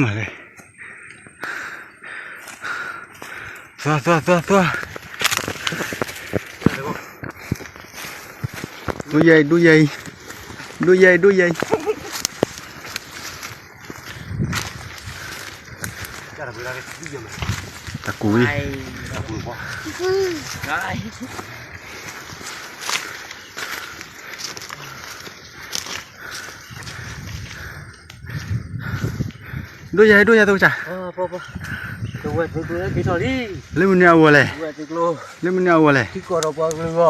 မၤလဲၣ်, သွါ သွါ သွါ သွါ, ဒိၣ်ယဲၢ်အံၤ ဒိၣ်ယဲၢ်အံၤ, ဒိၣ်ယဲၢ်အံၤ ဒိၣ်ယဲၢ်အံၤ, တၢ်ကူးအံၤ, ဒိၣ်ယဲၢ် ဒိၣ်ယဲၢ် သုကစၢ်, လၢမနုၤအဂီၢ်လဲၣ်, လၢမနုၤအဂီၢ်လဲၣ်, တၢ်ပှ့ၤတၢ် တၢ်ပှ့ၤတၢ်, ပှၤ,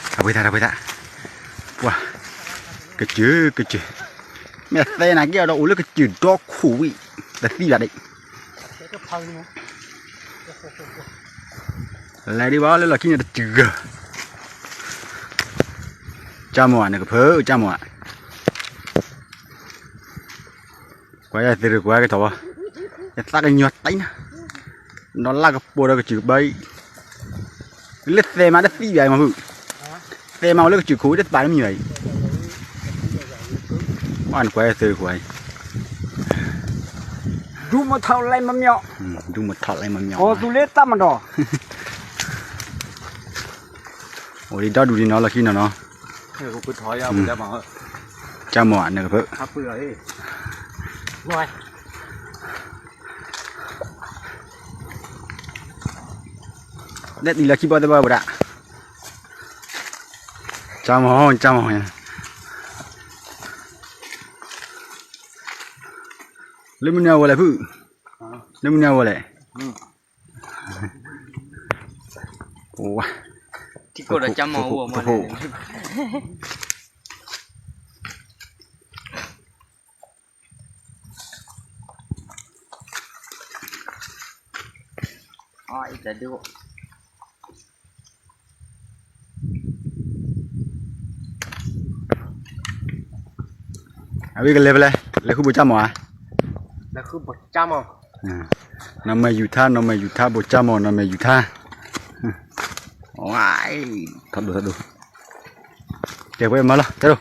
ကစၢၢ် ကစၢၢ်, မ့ၢ်သဲနၤက့ၤအီၤဒီးအိၣ်လၢကစၢၢ်ဒီခိၣ်ဝံၤ, တသံဘၣ်ဒံး လဲၤဒံးဘၣ်လၢလီၢ်ခံန့ၣ်တစှၤ, ကၠၢ်မီၢ်ဧါ နကဖၢ ကၠၢ်မီၢ်ဧါ, ကွၢ်ယသုးရကွၢ်ကထီၣ်ဘၣ်, ယသးကညီၤတၢ်နၤ, ဒီးလၢကပိာ်ဒီးကစၢၢ်ကဘၢအံၤ, လၢသဲမးတသံဘၣ်အံၤမးဖု, သဲမးအိၣ်လၢကစၢၢ်ခိၣ်ဝံၤတသံတမံၤဘၣ်အံၤ, နကွၢ်ယသုးရကွၢ်အံၤ ဒူမထီၣ်လဲမမျီၣ်, ဒူမထီၣ်လဲမမျီၣ်, အိၣ်သူၣ်လၢတၢ်မၤဒီး, အိၣ်ဒံးဒီဒူၣ်ဒံးနီၤ လီၢ်ခံနီၤနီၤ, ကၠၢ်မီၢ်ဧါ နကဖၢ, လဲၤတံၢ်လၢခံဘီသ့ၣ်ဘီဝဲဒၣ်, ကၠၢ်မီၢ် ကၠၢ်မီၢ်, လၢမနုၤအဂီၢ်လဲၣ်ဖု, လၢမနုၤအဂီၢ်လဲၣ်, ဝါ, ထံကိၢ်ဒီးကၠၢ်မီၢ်အိၣ်မး, အဝဲကလဲၤဖဲလဲၣ်, လဲၤဃုဘိၣ်ကၠၢ်မီၢ်ဧါ, နီၢ်မဲာ်ယူၤထါ နီၢ်မဲာ်ယူၤထါ ဘိၣ်ကၠၢ်မီၢ် နီၢ်မဲာ်ယူၤထါ, ဝါ, ထီၣ်ဒိၣ်ထီၣ်ဒိၣ်, ကဲပှဲၤမၤလီၤ တဲဒိၣ်,